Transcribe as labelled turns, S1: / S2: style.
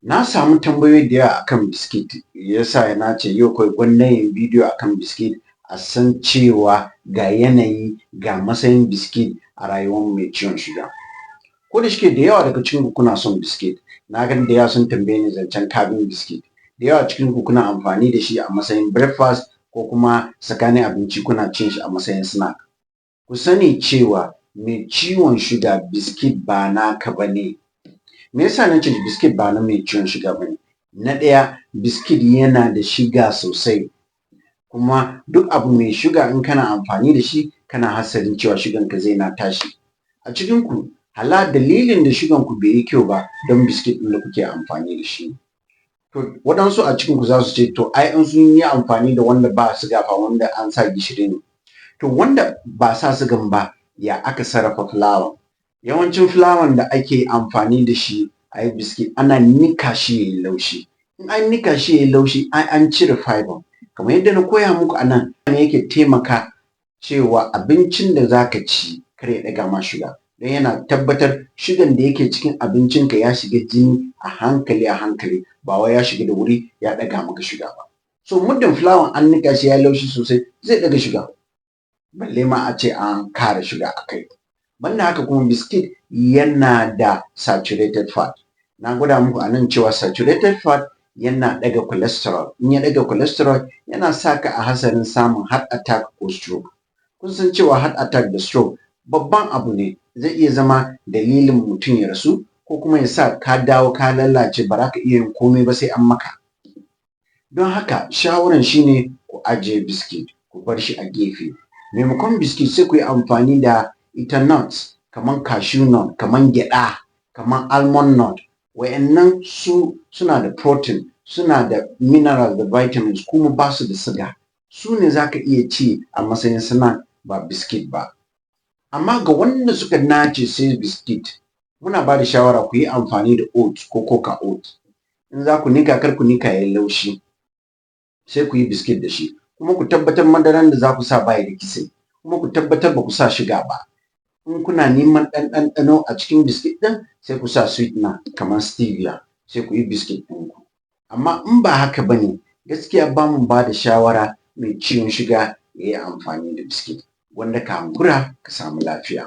S1: Na samu tambayoyi da yawa akan biskit, yasa na ce yau kawai gwanda yin bidiyo akan biskit, a san cewa ga yanayi, ga matsayin biskit a rayuwar mai ciwon shuga. Ko da shike da yawa daga cikin ku kuna son biskit, na ga da yawa sun tambaye ni zancen kabin biskit. Da yawa cikin ku kuna amfani da shi a matsayin breakfast ko kuma tsakanin abinci kuna cin shi a matsayin snack. Ku sani cewa mai ciwon shuga, biskit ba naka ba ne. Me yasa na ce biskit ba na mai ciwon shuga ba ne? Na ɗaya, biskit yana da shuga sosai, kuma duk abu mai shuga in kana amfani da shi, kana hasarin cewa shugan ka zai na tashi. A cikin ku hala dalilin da shugan ku bai yi kyau ba don biskit ɗin da kuke amfani da shi. To, waɗansu a cikin ku za su ce, to ai in sun yi amfani da wanda ba suga fa, wanda an sa gishiri ne. To, wanda ba sa sugan ba, ya aka sarrafa fulawan? Yawancin fulawan da ake amfani da shi a yi biskit, ana nika shi ya yi laushi. In an nika shi ya yi laushi, ai an cire fiber. Kamar yadda na koya muku a nan ne, yake taimaka cewa abincin da za ka ci kar ya ɗaga ma shuga, don yana tabbatar shugan da yake cikin abincinka ya shiga jini a hankali a hankali, ba wai ya shiga da wuri ya ɗaga maka shuga ba. So muddin fulawan an nika shi ya yi laushi sosai, zai ɗaga shuga, balle ma a ce an kara shuga a kai. Banda haka kuma, biskit yana da saturated fat. Na gwada muku a nan cewa saturated fat yana ɗaga cholesterol. In ya ɗaga cholesterol, yana sa ka a hasarin samun heart attack ko stroke. Kun san cewa heart attack da stroke babban abu ne, zai iya zama dalilin mutum ya rasu ko kuma ya sa ka dawo ka lalace, ba za ka iya yin komai ba sai an maka. Don haka shawaran shine ku ajiye biskit, ku bar shi a gefe. Maimakon biskit, sai ku yi amfani da ita nuts, kaman cashew nut, kaman gyaɗa, kaman almond nut. Wa'innan su suna da protein, suna da minerals da vitamins, kuma ba su da suga. Su ne za ka iya ci a matsayin snack, ba biskit ba. Amma ga wanda suka nace sai biskit, muna ba da shawara ku yi amfani da oats ko Quaker Oats. In za ku nika, kar ku nika ya yi laushi, sai ku yi biskit da shi. Kuma ku tabbatar madaran da za ku sa ba ya da kitse, kuma ku tabbatar ba ku sa shuga ba. In kuna neman ɗan ɗanɗano a cikin biskit ɗin, sai ku sa sweetener kamar stevia, sai ku yi biskit ɗinku. Amma in ba haka ba ne, gaskiya ba mu ba da shawara mai ciwon shuga ya yi amfani da biskit. Gwanda ka haƙura ka samu lafiya.